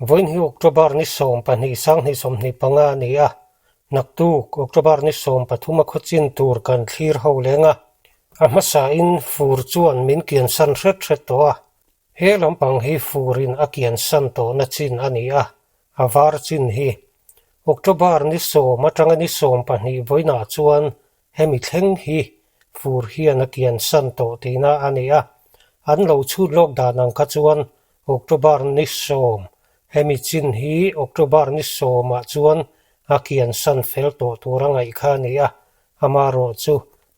Vawiin hi October ni 12 2025 a ni a, naktuk October ni 13 a khawchin tur kan thlir ho leng a, a hmasain fur chuan min kiansan hret hret tawh a, he lampang hi furin a kiansan tawhna chin a ni a, a var chin hi October ni 10 atanga ni 12 vawiinah chuan Hemi thleng hi fur hian a kiansan tawh tihna a ni a, an lo chhut lawk dan ang kha chuan October ni 10, hemi chin hi October ni 10 ah chuan a kiansan fel tawh tur a ngaih kha a ni a, amarawh chu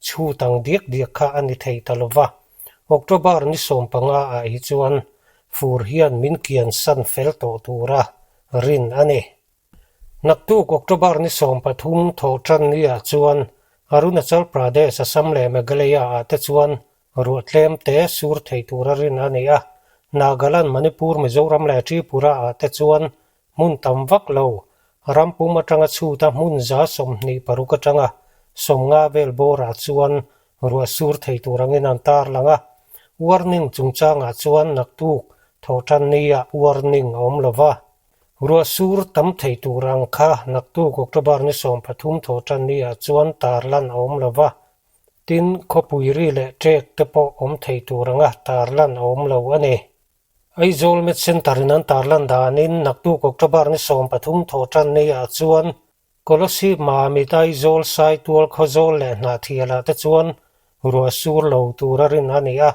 chhut ang diak diak kha a ni thei ta lova. October ni 15 ah hi chuan fur hian min kiansan fel tawh tura rin a ni. Naktuk October ni 13 thawh tan ni ah chuan Arunachal Pradesh, Assam leh Meghalaya ah te chuan ruah tlem te sur thei tura rin a ni a. Nagaland, Manipur, Mizoram leh Tripura ah te chuan hmun tam vak lo ram pum atanga chhuta hmun 26 atanga 50 vel bawrah chuan ruah sur thei tur angin an tarlang a. Warning chungchangah chuan naktuk thawh tan ni ah warning a awm lova. Ruah sur tam thei tur ang kha naktuk October ni 13 thawh tan ni ah chuan tarlan a awm lova, tin khawpui ri leh ṭek te pawh awm thei tur anga tarlan a awm lo a ni. Aizawl Med Centre in an tarlan danin naktuk October ni 13 thawh tan ni ah chuan Kolasib Mamit Aizawl Saitual Khawzawl leh Hnahthialah te chuan ruah sur lo tura rin a ni a,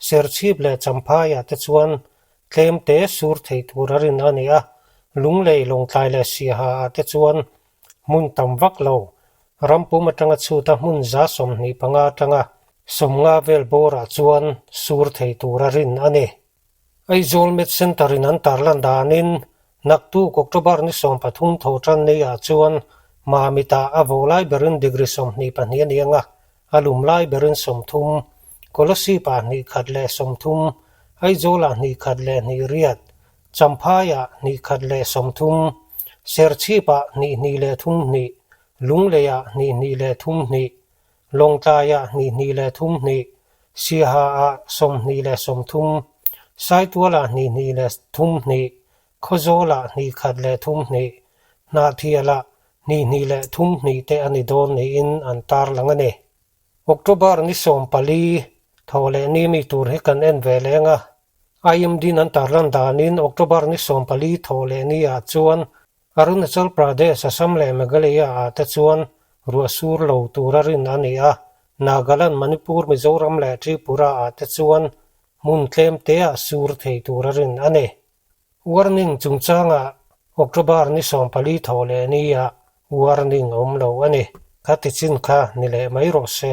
Serchhip leh Champhaiah te chuan tlem te sur thei tura rin a ni a, Lunglei Lawngtlai leh Siaha ah te chuan hmun tam vak lo, ram pum atanga chhuta hmun 25 atanga 50 vel bawrah chuan sur thei tura rin a ni. Aizawl Med Centre in an tarlan danin naktuk October ni 13 tho tan ni ah chuan Mamit ah a vawh lai berin degree 22 a ni ang a, a lum lai berin 30, Kolasib ah 1 leh 30, Aizawl ah 1 leh 28, Champhai ah 1 leh 30, Serchhip ah 2 2 leh 3 2, Lunglei ah 2 2 leh 3 2, Lawngtlai ah 2 2 leh 3 2, Siaha ah 20 leh 30, Saitual ah 2 2 leh 3 2, Khawzawl ah 1 leh 3 2, Hnahthial ah 2 2 leh 3 2 te a ni dawn niin an tarlang a ni. October ni 14 thaw leh ni mi tur hi kan en ve leng a, IMD in an tarlan danin October ni 14 thaw leh ni ah chuan Arunachal Pradesh, Assam leh Meghalaya ah te chuan ruah sur lo tura rin a ni a, Nagaland, Manipur, Mizoram leh Tripura ah te chuan hmun tlem te ah sur thei tura rin a ni. Warning chungchangah October ni 14 thaw leh ni ah warning a awm lo a ni. Kha ti chin kha ni leh mai rawh se.